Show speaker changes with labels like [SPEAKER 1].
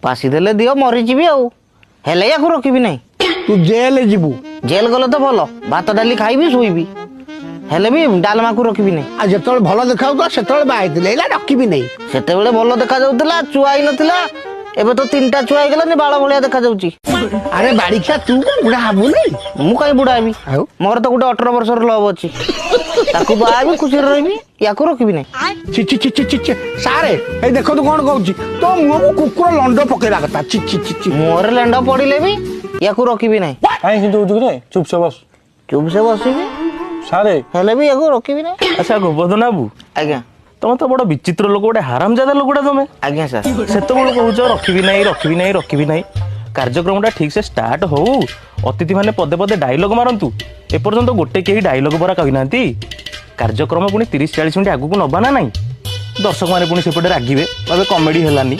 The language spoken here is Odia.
[SPEAKER 1] ଫାଶୀ ଦେଲେ ଦିଅ, ମରିଯିବି ଆଉ, ହେଲେ ୟାକୁ ରଖିବି ନାହିଁ।
[SPEAKER 2] ତୁ ଜେଲ ଯିବୁ।
[SPEAKER 1] ଜେଲ ଗଲେ ତ ଭଲ, ଭାତ ଡାଲି ଖାଇବି ଶୋଇବି, ହେଲେ ବି ଡାଲମାକୁ ରଖିବି ନାହିଁ।
[SPEAKER 2] ଆଉ ଯେତେବେଳେ ଭଲ ଦେଖାଯାଉଥିଲା ସେତେବେଳେ ବାହା ହେଇଥିଲେ, ଏଇଲା ରଖିବି ନାହିଁ।
[SPEAKER 1] ସେତେବେଳେ ଭଲ ଦେଖାଯାଉଥିଲା, ଛୁଆ ହେଇନଥିଲା। ଏବେ ତ 3ଟା ଛୁଆ ହେଇଗଲାନି, ବାଳ ଭଳିଆ ଦେଖାଯାଉଛି।
[SPEAKER 2] ଆରେ ବାଡ଼ିଖିଆ, ତୁ କଣ ବୁଢା ହବୁନି?
[SPEAKER 1] ମୁଁ କାହିଁ ବୁଢା ହେବି?
[SPEAKER 2] ଆଉ?
[SPEAKER 1] ମୋର ତ ଗୋଟେ 18 ବର୍ଷର ଲଭ୍ ଅଛି, ତାକୁ ବାହା ହେବି, ଖୁସିରେ ରହିବି, ୟାକୁ ରଖିବି ନାହିଁ।
[SPEAKER 2] ଛି ଛି ଛି ଛି ଛି ଛି, ସାରେ ଏଇ ଦେଖନ୍ତୁ କଣ କହୁଛି। ତୋ ମୁହଁକୁ କୁକୁର ଲଣ୍ଡ ପକେଇବା କଥା। ଛି ଛି ଛି ଛି।
[SPEAKER 1] ମୁହଁରେ ଲେଣ୍ଡ ପଡିଲେ ବି ୟାକୁ ରଖିବି ନାହିଁ।
[SPEAKER 3] କାହିଁ କିନ୍ତୁ ହଉଛୁ କିରେ? ଚୁପ୍ ସେ ବସ।
[SPEAKER 1] ଚୁପ୍ ସେ ବସିବି।
[SPEAKER 3] ସାରେ,
[SPEAKER 1] ହେଲେ ବି ୟାକୁ ରଖିବି ନାହିଁ।
[SPEAKER 3] ଆଚ୍ଛା ଗୋବର୍ଦ୍ଧନ ବାବୁ।
[SPEAKER 1] ଆଜ୍ଞା।
[SPEAKER 3] ତମେ ତ ବଡ ବିଚିତ୍ର ଲୋକ, ଗୋଟେ ହାରାମଜାଦା ଲୋକଟା ତମେ।
[SPEAKER 1] ଆଜ୍ଞା ସାର୍।
[SPEAKER 3] ସେତେବେଳୁ କହୁଛ ରଖିବି ନାହିଁ, ରଖିବି ନାହିଁ, ରଖିବି ନାହିଁ। କାର୍ଯ୍ୟକ୍ରମଟା ଠିକ ସେ ଷ୍ଟାର୍ଟ ହଉ, ଅତିଥି ମାନେ ପଦେ ପଦେ ଡାଇଲଗ ମାରନ୍ତୁ, ଏପର୍ଯ୍ୟନ୍ତ ଗୋଟେ କେହି ଡାଇଲଗ ପରା କହିନାହାନ୍ତି। କାର୍ଯ୍ୟକ୍ରମ ପୁଣି 30 40 ମିନିଟ୍ ଆଗକୁ ନବା ନା ନାହିଁ? ଦର୍ଶକମାନେ ପୁଣି ସେପଟେ ରାଗିବେ, କହିବେ କମେଡି ହେଲାନି।